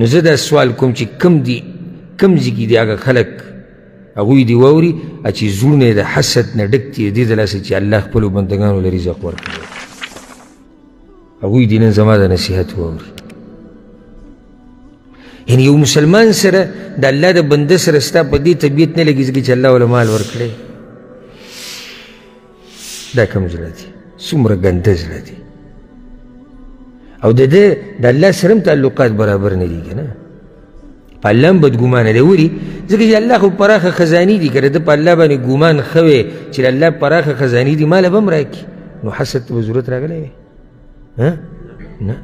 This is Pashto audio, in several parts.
نو زه دا سوال کوم چې کم دي کم ځای کې دي هغه خلک هغوی دې واوري چې زړونه یې د حسد نه ډک دي، د دې د لاسه چې الله خپلو بندګانو له رزق ورکړي، هغوی دې نن زما د نصیحت واوري. یعنې یو مسلمان سره د الله د بنده سره ستا په دې طبیعت نه لګي ځکه چې الله وله مال ورکړی. دا کوم زړه دی؟ څومره ګنده زړه دی. او د ده د الله سره هم تعلقات برابر نه دي که نه، په الله هم بدګمانه دی. ولې؟ ځکه چې الله خو پراخه خزانې دي، که د ده په الله باندې ګمان ښه وی چې د الله پراخه خزانې دي ماله به هم راکړي، نو حسد ته به ضرورت راغلی وی؟ نه،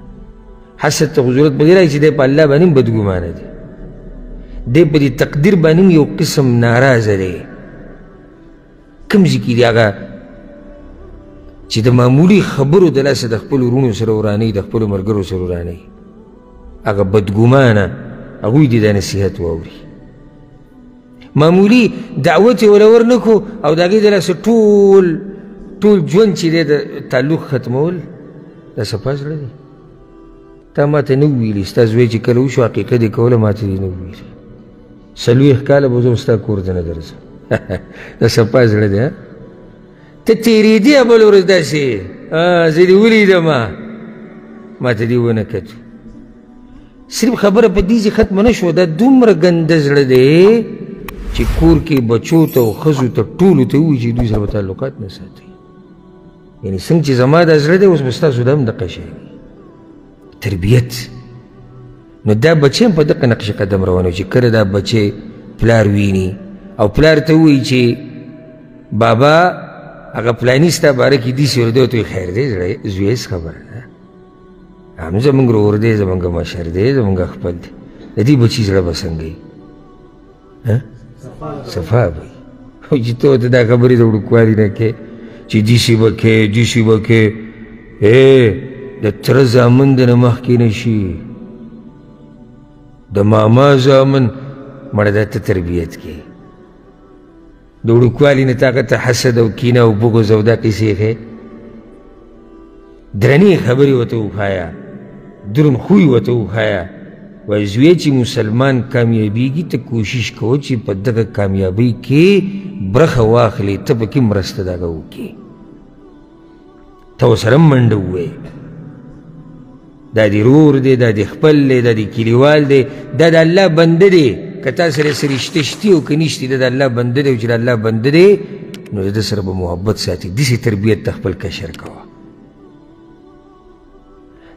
حسد ته خو ضرورت په دې راځي چې دی په الله باندې هم بدګمانه دی، دی په دې تقدیر باندې هم یو قسم ناراضه دی. کوم ځای کې دی هغه چې د معمولي خبرو د لاسه د خپلو وروڼو سره ورانوي، د خپلو ملګرو سره ورانوي، هغه بدګمانه هغوی دې دا نصیحت واوري. معمولي دعوت یې وله ورنه کړو او د هغې د لاسه ټول ژوند چې دی د تعلق ختمول، دا صفا زړه دی. تا ما ته نه وویلي، ستا زوی چې کله وشو عقیقه دې کوله ما ته دې نه وویلي، 40 کاله به زه ستا کور ته نه درځم. دا صفا زړه دی. ته تېرېدې بله ورځ داسې زه دې ولیدم ما ته دې ونه کتو. صرف خبره په دې ځای ختمه نه شوه، دا دومره ګنده زړه دی چې کور کې بچو ته او ښځو ته ټولو ته ووایي چې دوی سره به تعلقات نه ساتي. یعنې څنګه چې زما دا زړه دی اوس به ستاسو دا هم دقه شی وي. تربیت. نو دا بچی هم په دقه نقش قدم روان چې کله دا بچی پلار ویني او پلار ته ووایي چې بابا هغه پلاني ستا باره کې داسې ورته دی، ورته وایي خیر دی زړه زوی هېڅ خبره نه، هم زموږ ورور دی، زموږ مشر دی، زموږ خپل دی. د دې بچي زړه به څنګه وي؟ صفا به وي. خو چې ته ورته دا خبرې د وړوکوالي نه کوې چې داسې به کوې داسې به کوې، د تره زامن د نه مخکې نه شي، د ماما زامن، مړه دا ته تربیت کوې. د وړوکوالي نه تا هغه ته حسد او کینه او بغض او دا قصې ښیې، درنې خبرې ورته وښایه، درون خوی ورته وښایه. وایي زویه چې مسلمان کامیابیږي ته کوشش کوه چې په دغه کامیابۍ کې برخه واخلې، ته پکې مرسته دغه وکړې، ته ورسره منډه ووایې. دا دې ورور دی، دا دې خپل دی، دا دې کلیوال دی، دا د الله بنده دی، که تا سره څه رشته شتي او که نشتي، دا د الله بنده دی، او چې د الله بنده دی نو د ده سره به محبت ساتي. داسې تربیت ته خپل کشر کوه.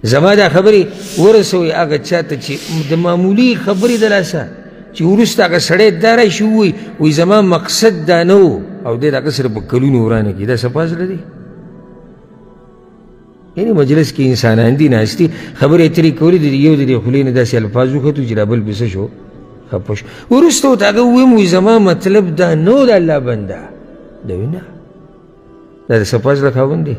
زما دا خبرې ورسوئ هغه چا ته چې د معمولي خبرې د لاسه چې وروسته هغه سړی دا راشي ووایي وایي زما مقصد دا نه و، او دی د هغه سره په کلونو ورانه کړي. دا صفا زړه دی. یعنې مجلس کې انسانان دي ناست دي، خبرې اترې کولې، د یو د دې خولې نه داسې الفاظ وختو چې دا بل پې څه شو خفه شو. وروسته ورته هغه وویم وایي زما مطلب دا نه و د الله بنده. دا وایي نه، دا د صفا زړه خاوند دی.